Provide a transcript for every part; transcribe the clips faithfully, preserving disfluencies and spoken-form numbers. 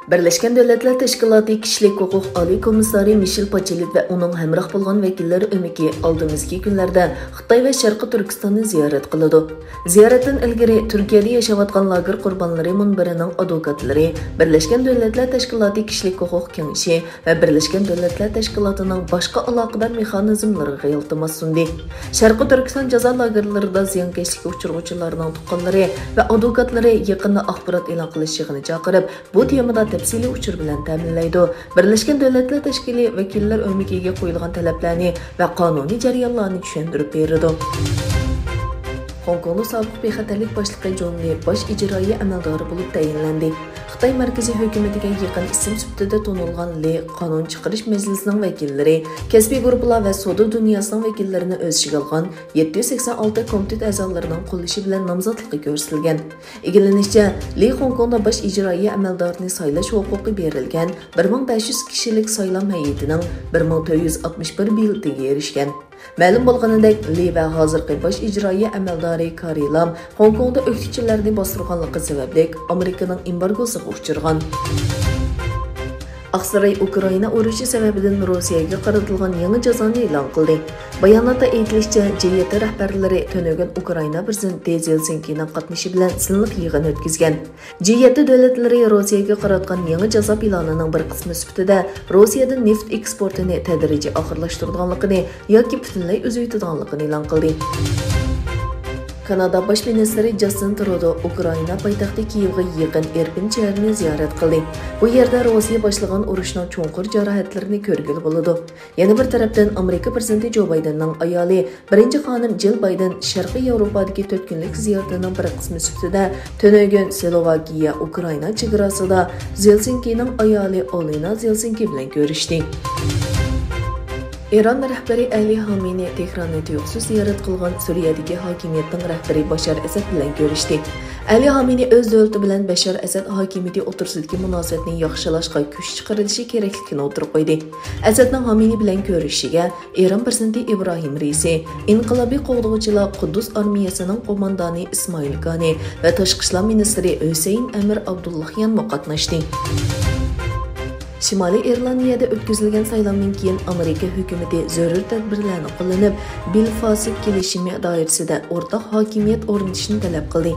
بىرلەشكەن دۆلەتلەر تەشكىلاتى كىشىلىك ھوقۇق ئالىي كومىسسارى مىشېل باچېلېت ۋە ئۇنىڭ ھەمراھ بولغان ۋەكىللەر ئۆمىكى ئالدىمىزدىكى كۈنلەردە خىتاي ۋە شەرقىي تۈركىستاننى زىيارەت قىلىدۇ. زىيارەتتىن ئىلگىرى تۈركىيەدە ياشاۋاتقان لاگېر قۇربانلىرى مۇنبىرىنىڭ ئادۋوكاتلىرى بىرلەشكەن دۆلەتلەر تەشكىلاتى كىشىلىك ھوقۇق كېڭىشى ۋە بىرلەشكەن دۆلەتلەر تەشكىلاتىنىڭ باشقا ئالاقىدار مېخانىزملىرىغا ئىلتىماس سۇندى. شەرقىي تۈركىستان جازا لاگېرلىرىدا زىيانكەشلىككە ئۇچرىغۇچىلارنىڭ تۇغقانلىرى ۋە ئادۋوكاتلىرى يېقىندا ئاخبارات ئېلان قىلىش يىغىنى چاقىرىپ، بۇ تېمىدا تەپسىلىي ئۇچۇر بىلەن تەمىنلەيدۇ. بىرلەشكەن دۆلەتلەر تەشكىلى ۋەكىللەر ئۆمىكىگە قويۇلغان تەلەپلەرنى ۋە قانۇنىي جەريانلارنى چۈشەندۈرۈپ بېرىدۇ. خوڭكوڭنىڭ سابىق بىخەتەرلىك باشلىقى جون لى باش ئىجرائىيە ئەمەلدارى بولۇپ تەيىنلەندى. خىتاي مەركىزىي ھۆكۈمىتىگە يېقىن ئىسىم سۈپىتىدە تونۇلغان لى قانۇن چىقىرىش مەجلىسىنىڭ ۋەكىللىرى، كەسپىي گۇرۇپپىلار ۋە سودا دۇنياسىنىڭ ۋەكىللىرىنى ئۆز ئىچىگە ئالغان يەتتە يۈز سەكسەن ئالتە كومىتېت ئەزالىرىنىڭ قوللىشى بىلەن نامزاتلىققا كۆرسىتىلگەن. ئىگىلىنىشىچە، لى خوڭكوڭدا باش ئىجرائىيە ئەمەلدارىنى سايلاش ھوقۇقى بېرىلگەن بىر مىڭ بەش يۈز كىشىلىك سايلام ھەيئىتىنىڭ بىر مىڭ تۆت يۈز ئاتمىش بىر بېلىتىگە ئېرىشكەن. مەلۇم بولغىنىدەك، لى ۋە ھازىرقى باش ئىجرائىيە ئەمەلدارى كارى لام خوڭكوڭدا ئۆكتىچىلەرنى باستۇرغانلىقى سەۋەبلىك ئامېرىكىنىڭ ئېمبارگوسىغا ئۇچرىغان. ئاقساراي ئۇكرائىنا ئۇرۇشى سەۋەبىدىن روسىيەگە قارىتىلغان يېڭى جازانى ئېلان قىلدى. باياناتتا ئېيتىلىشىچە، جى يەتتە رەھبەرلىرى تۈنۈگۈن ئۇكرائىنا پىرېزىدېنتى زېلسىنكىنىڭ قاتنىشى بىلەن سىنلىق يىغىن ئۆتكۈزگەن. جى يەتتە دۆلەتلىرى روسىيەگە قاراتقان يېڭى جازا پىلانىنىڭ بىر قىسمى سۈپىتىدە روسىيەدىن نېفىت ئېكسپورتىنى تەدرىجىي ئاخىرلاشتۇرىدىغانلىقىنى ياكى پۈتۈنلەي ئۈزۈۋېتىدىغانلىقىنى ئېلان قىلدى. كانادا باش مىنىستىرى جاستىن ترۇدو ئۇكرائىنا پايتەختى كىيېۋغا يېقىن ئىرپىن شەھىرىنى زىيارەت قىلدى. بۇ يەردە روسىيە باشلىغان ئۇرۇشنىڭ چوڭقۇر جاراھەتلىرىنى كۆرگىلى بولىدۇ. يەنە بىر تەرەپتىن، ئامېرىكا پىرېزىدېنتى جو بايدېننىڭ ئايالى، بىرىنچى خانىم جىل بايدېن شەرقىي ياۋروپادىكى تۆت كۈنلۈك زىيارىتىنىڭ بىر قىسمى سۈپىتىدە تۈنۈگۈن سلوۋاكىيە ئۇكرائىنا چېگراسىدا زېلسىنكىنىڭ ئايالى ئولېنا زېلسىنكى بىلەن كۆرۈشتى. ئىران رەھبىرى ئەلى خامېنىي تېھراننى تۇيۇقسىز زىيارەت قىلغان سۈرىيەدىكى ھاكىمىيەتنىڭ رەھبىرى باشار ئەسەد بىلەن كۆرۈشتى. ئەلى خامېنىي ئۆز دۆلىتى بىلەن بەشار ئەسەد ھاكىمىيىتى ئوتتۇرىسىدىكى مۇناسىۋەتنى ياخشىلاشقا كۈچ چىقىرىلىشى كېرەكلىكىنى ئوتتۇرىغا قويدى. ئەسەدنىڭ خامېنىي بىلەن كۆرۈشۈشىگە ئىران پىرېزىدېنتى ئىبراھىم رەئىسى، ئىنقىلابىي قوغدىغۇچىلار قۇددۇس ئارمىيەسىنىڭ قوماندانى ئىسمائىل كانى ۋە تاشقى ئىشلار مىنىستىرى ھۈسەيىن ئەمىر ئابدۇللاھيانمۇ قاتناشتى. شىمالىي ئىرلاندىيەدە ئۆتكۈزۈلگەن سايلامدىن كېيىن، ئامېرىكا ھۆكۈمىتى زۆرۈر تەدبىرلەرنى قوللىنىپ، بېلفاست كېلىشىمى دائىرىسىدە ئورتاق ھاكىمىيەت ئورنىتىشنى تەلەپ قىلدى.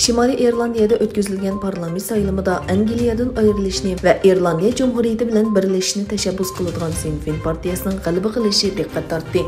شىمالىي ئىرلاندىيەدە ئۆتكۈزۈلگەن پارلامېنت سايلىمىدا ئەنگلىيەدىن ئايرىلىشنى ۋە ئىرلاندىيە جۇمھۇرىيىتى بىلەن بىرلىشىشنى تەشەببۇس قىلىدىغان سىن فېين پارتىيەسىنىڭ غەلىبە قىلىشى دىققەت تارتتى.